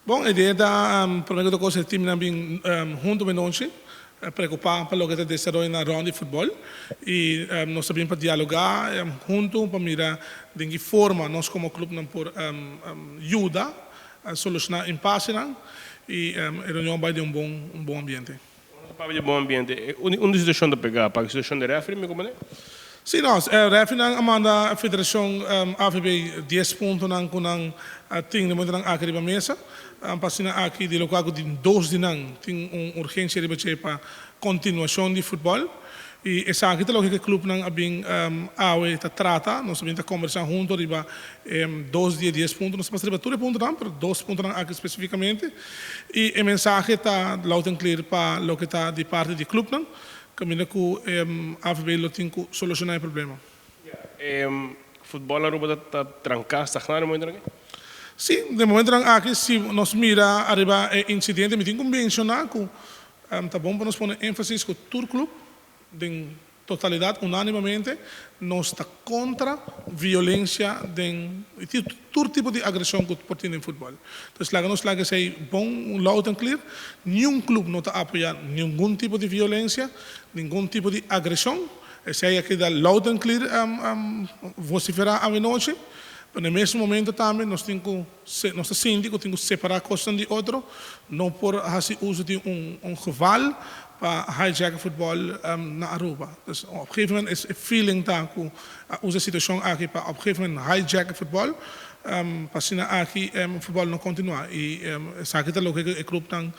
Bon, idea ta prome cu cos e teamnan bin hunto menochi preocupa pa loke ta desaroyo na rond di futbol y nos ta bin pa dialoga hunto pa mira den ki forma nos como clubnan por yuda soluciona impasenan y e reunion bay den un bon un bon ambiente. Nos ta papia di bon ambiente. Unda situacion ta pega? Pa situacion di referee mi comprende? Si no, refereenan a manda federacion AVB 10 puntonan cu nan tin den momentonan aki riba mesa. Pa asina aki di locual cu tin dos di nan tin un urgencia riba dje pa continuacion di futbol. Y esaki ta loke cu e clubnan a bin awe ta trata. Nos a bin ta combersa hunto riba e dos di e 10 punto. Nos ta pasa riba tur e puntonan, pero dos puntonan aki specificamente. Y e mensahe ta loud and clear pa loke ta di parti di clubnan, caminda cu AVB lo tin cu soluciona e problema. E futbol Aruba ta tranca, stagna den momentonan aki? Si, den momentonan aki si nos mira ariba e incidente mi tin cu menciona cu ta bon pa nos pone enfasis cu tur club den totalidad unanimamente nos ta contra violencia den tur tipo di agresion cu por tin den futbol. Entonces laga nos laga esey bon loud and clear, niun club no ta apoya ningun tipo di violencia, ningun tipo di agresion. Esey a keda loud and clear vocifera awenochi, pero na e mesun momento tambe nos tin cu nos ta sinti cu tin cu separa cosnan di otro, no por haci uso di un geval pa hijack futbol na Aruba. Dus op gegeven moment is e feeling ta cu a usa e situacion aki pa op gegeven moment hijack futbol, pa asina aki futbol no continua y esaki ta loke e clubnan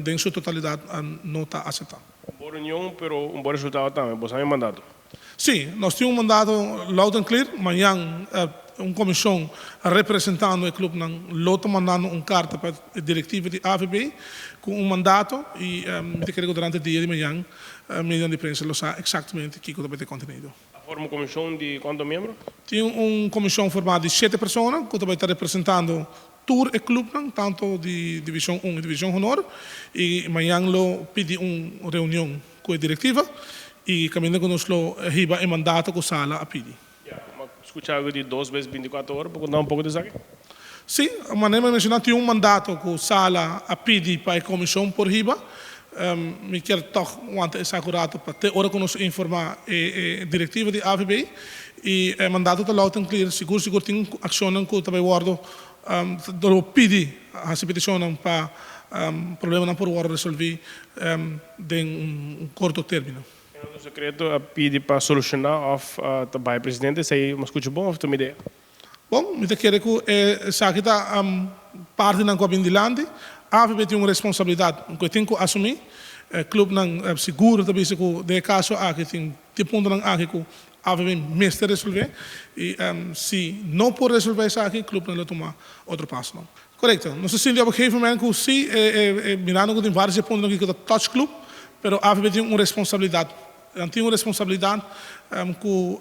den su totalidad no ta acepta. Un bon reunion pero un bon resultado tambe. Bo sa mi mandato? Sí, nos tin un mandato loud and clear. Mañan un comision representando e clubnan lo ta mandando un carta pa e directiva di AVB cu un mandato y mi ta kere cu durante dia di mañan medianan di prensa lo sa exactamente kico ta bay ta e contenido. A forma un comision di cuanto miembro? Tin un comision forma di shete persona cu ta bay ta representando tur e clubnan, tanto di Division un y Division Honor, y mañan lo pidi un reunion cu e directiva y caminda cu nos lo hiba e mandato cu sala a pidi. Ya, m'a scucha algo di dos bes 24 ora, por conta un poco di esaki? Si, manera mi a menciona tin un mandato cu sala a pidi pa e comision por hiba. Mi kier toch wanta esaki un rato pa te ora cu nos informa e directiva di AVB y e mandato ta loud and clear, sigur sigur tin accionnan cu ta bay wordo lo pidi haci peticionnan pa problemanan por wordo resolvi den un corto termino. E no ta un secreto a pidi pa soluciona of ta bay presidente, esey mi a scucha bon of ta mi idea? Bon, mi ta kere ku esaki ta partinan ku a bin dilanti. AVB tin un responsabilidat ku e tin ku asumí. E klupnan sigur ta bisa ku den e kaso aki tin tin puntonan aki ku AVB mester resolvé i si no por resolvé esaki klupnan lo tuma otro pasonan. Korekto. Nos ta sinti op e gegeven moment ku si mirando ku tin vários di e puntonan aki ku ta touch klup, pero AVB tin un responsabilidat. Nan tin un responsabilidat ku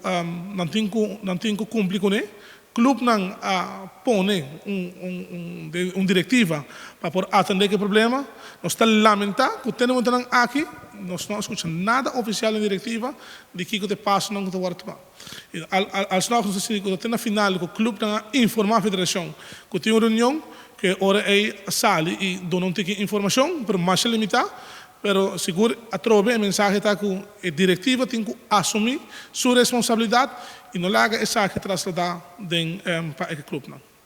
nan tin ku nan tin ku kumpli kuné. Klupnan a pone un un un direktiva pa por atendé ku e problema. Nos ta lamentá ku te na momentonan aki nos no a skucha nada ofisial den direktiva di kiko ta e pasonan ku ta wòrdu tumá. I al al alsnog nos ta sinti ku ta te na final ku klupnan a informá federashon ku tin un reunion ku e ora ei a sali i duna un tiki informashon pero masha limitá. Pero sigur atrobe e mensahe ta ku e direktiva tin ku asumí su responsabilidat i no laga esaki trasladá den pa e klupnan.